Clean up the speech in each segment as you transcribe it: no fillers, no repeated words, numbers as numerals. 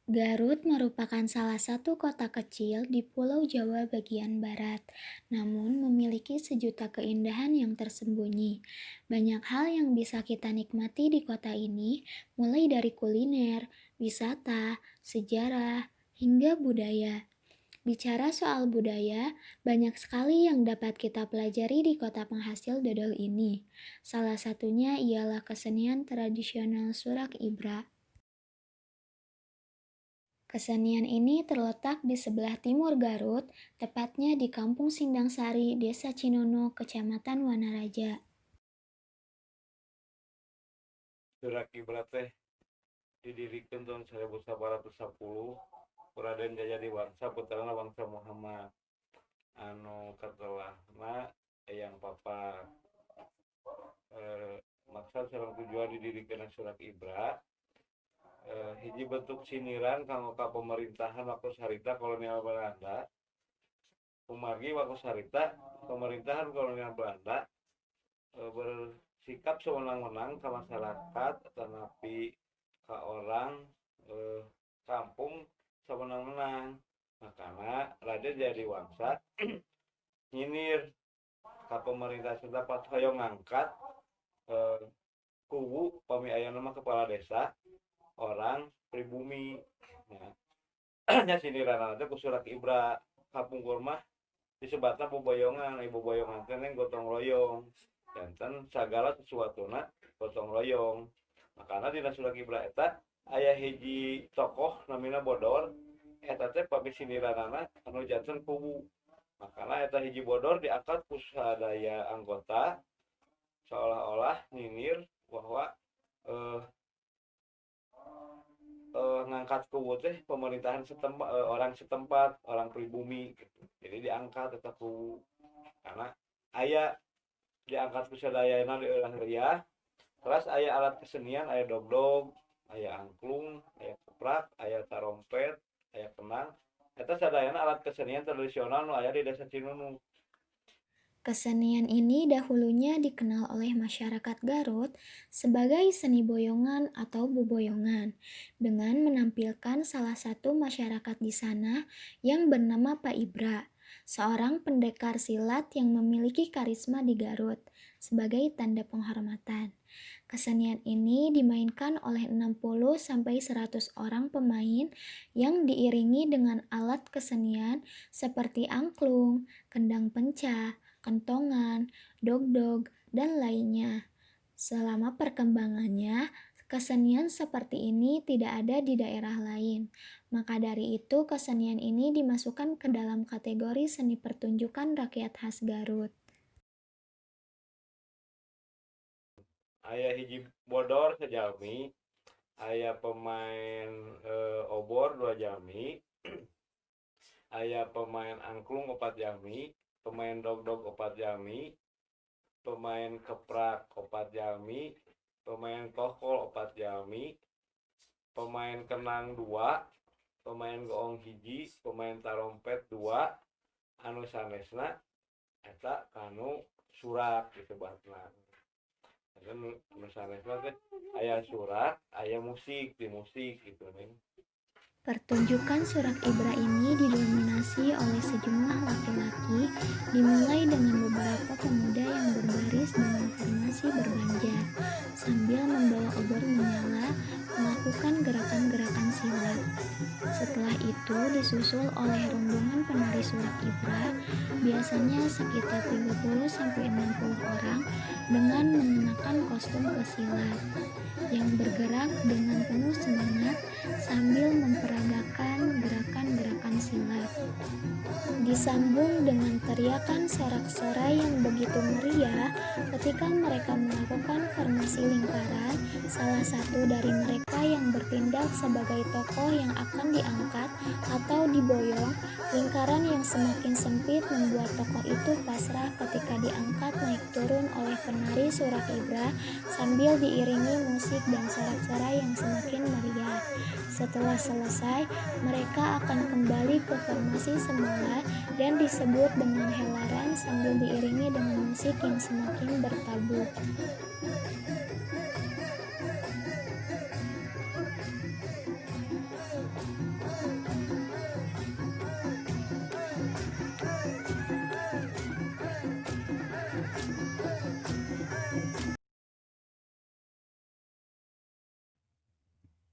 Garut merupakan salah satu kota kecil di Pulau Jawa bagian barat, namun memiliki sejuta keindahan yang tersembunyi. Banyak hal yang bisa kita nikmati di kota ini, mulai dari kuliner, wisata, sejarah, hingga budaya. Bicara soal budaya, banyak sekali yang dapat kita pelajari di kota penghasil dodol ini. Salah satunya ialah kesenian tradisional Surak Ibra. Kesenian ini terletak di sebelah timur Garut, tepatnya di Kampung Sindangsari, Desa Cinunuk, Kecamatan Wanaraja. Surak Ibra teh didirikan tahun 1810 Raden Jayadi Wangsa, putrana Wangsa Muhammad, anu katelahna Eyang Papa. Maksad sareng tujuan didirikan Surak Ibra, hiji bentuk sindiran kanggo ka pemerintahan waktu harita kolonial Belanda. Kumargi waktu harita pemerintahan kolonial Belanda bersikap sewenang-wenang ke masyarakat, tetapi ke orang kampung sewenang-wenang, makanya Raden Jayadi Wangsa nyinir ka pemerintah setempat hoyong ngangkat kuwu, pami aya nama kepala desa orang pribumi. Nah, nya sindiran teh ku Surak Ibra. Kapungkur mah disebatna boboyongan, ibu boyongan teh neng gotong royong, janten sagala sesuatuna gotong royong. Makana dina Surak Ibra eta aya hiji tokoh namina Bodor, eta teh pami sindiranana anu janten kuwu. Makana eta hiji Bodor diangkat ku sadaya anggota seolah-olah nyinir bahwa ngangkat kuwu teh pemerintahan setempat, orang setempat, orang pribumi gitu. Jadi diangkat eta kuwu karena aya diangkat ku sadayana di ulah riah. Terus aya alat kesenian, aya dogdog, aya angklung, aya keprak, aya tarompet, aya kendang. Eta sadayana alat kesenian tradisional nu aya di Desa Cinunuk. Kesenian ini dahulunya dikenal oleh masyarakat Garut sebagai seni boyongan atau buboyongan, dengan menampilkan salah satu masyarakat di sana yang bernama Pak Ibra, seorang pendekar silat yang memiliki karisma di Garut, sebagai tanda penghormatan. Kesenian ini dimainkan oleh 60 sampai 100 orang pemain yang diiringi dengan alat kesenian seperti angklung, kendang penca, kentongan, dogdog, dan lainnya. Selama perkembangannya, kesenian seperti ini tidak ada di daerah lain. Maka dari itu, kesenian ini dimasukkan ke dalam kategori seni pertunjukan rakyat khas Garut. Aya hiji bodor sejalmi, aya pemain obor 2 jalmi, aya pemain angklung 4 jalmi, pemain dogdog 4 jalmi, pemain keprak 4 jalmi, pemain kohkol 4 jalmi, pemain kenang 2, pemain goong hiji, pemain tarompet 2, anu sanesna eta kanu surak disebatna. Eta nu sanesna teh aya surak, aya musik, di musik gitu nih. Pertunjukan Surak Ibra ini didominasi oleh sejumlah laki-laki, dimulai dengan beberapa pemuda yang berbaris dengan formasi berbanjar, sambil membawa obor menyala, melakukan gerakan-gerakan silat. Setelah itu disusul oleh rombongan penari Surak Ibra, biasanya sekitar 30-60 orang dengan mengenakan kostum pesilat, yang bergerak dengan penuh semangat sambil memperagakan gerakan-gerakan silat. Disambung dengan teriakan sorak-sorai yang begitu meriah ketika mereka melakukan formasi lingkaran, salah satu dari mereka yang bertindak sebagai tokoh yang akan diangkat atau diboyong, lingkaran yang semakin sempit membuat tokoh itu pasrah ketika diangkat naik turun oleh penari Surak Ibra sambil diiringi musik dan sorak-sorai yang semakin meriah. Setelah selesai, mereka akan kembali ke formasi semula dan disebut dengan helaran sambil diiringi dengan musik yang semakin bertabuh.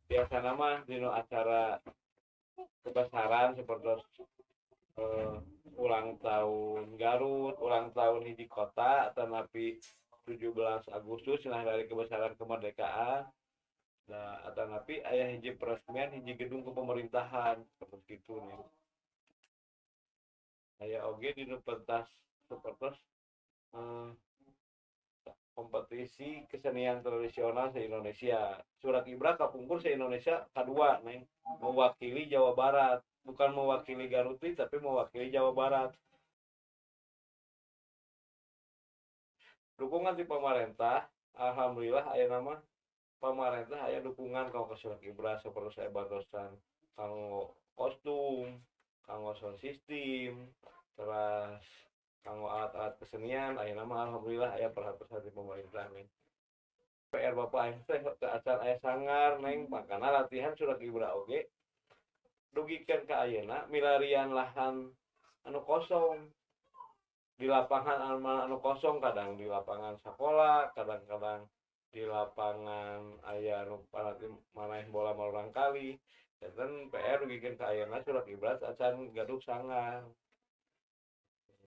Biasana mah dina acara kebesaran seperti ulang tahun Garut, ulang tahun hiji kota, atanapi 17 Agustus nah dari kebesaran kemerdekaan. Nah, atanapi aya hiji peresmian hiji gedung kepemerintahan seperti itu nih. Aya oge dina pentas sepertos kompetisi kesenian tradisional se-Indonesia. Surak Ibra kapungkur se-Indonesia kadua nih, mewakili Jawa Barat, bukan mewakili Garut tapi mewakili Jawa Barat. Dukungan di pemerintah, alhamdulillah aya nama pemerintah aya dukungan kalau ke Surak Ibra seperti saya bantosan kanggo kostum, kanggo sound system, terus kanggo alat-alat kesenian aya nama alhamdulillah aya perhatian di pemerintah nih. PR Bapak aing teh teu acan aya sanggar neng, makana latihan Surak Ibra oge dugikeun ka ayeuna milarian lahan anu kosong di lapangan anu kosong, kadang di lapangan sekolah, kadang-kadang di lapangan aya anu manaeh bola murangkalih. Janten PR dugikeun ka ayeuna Surak Ibra acan gaduh sanggar.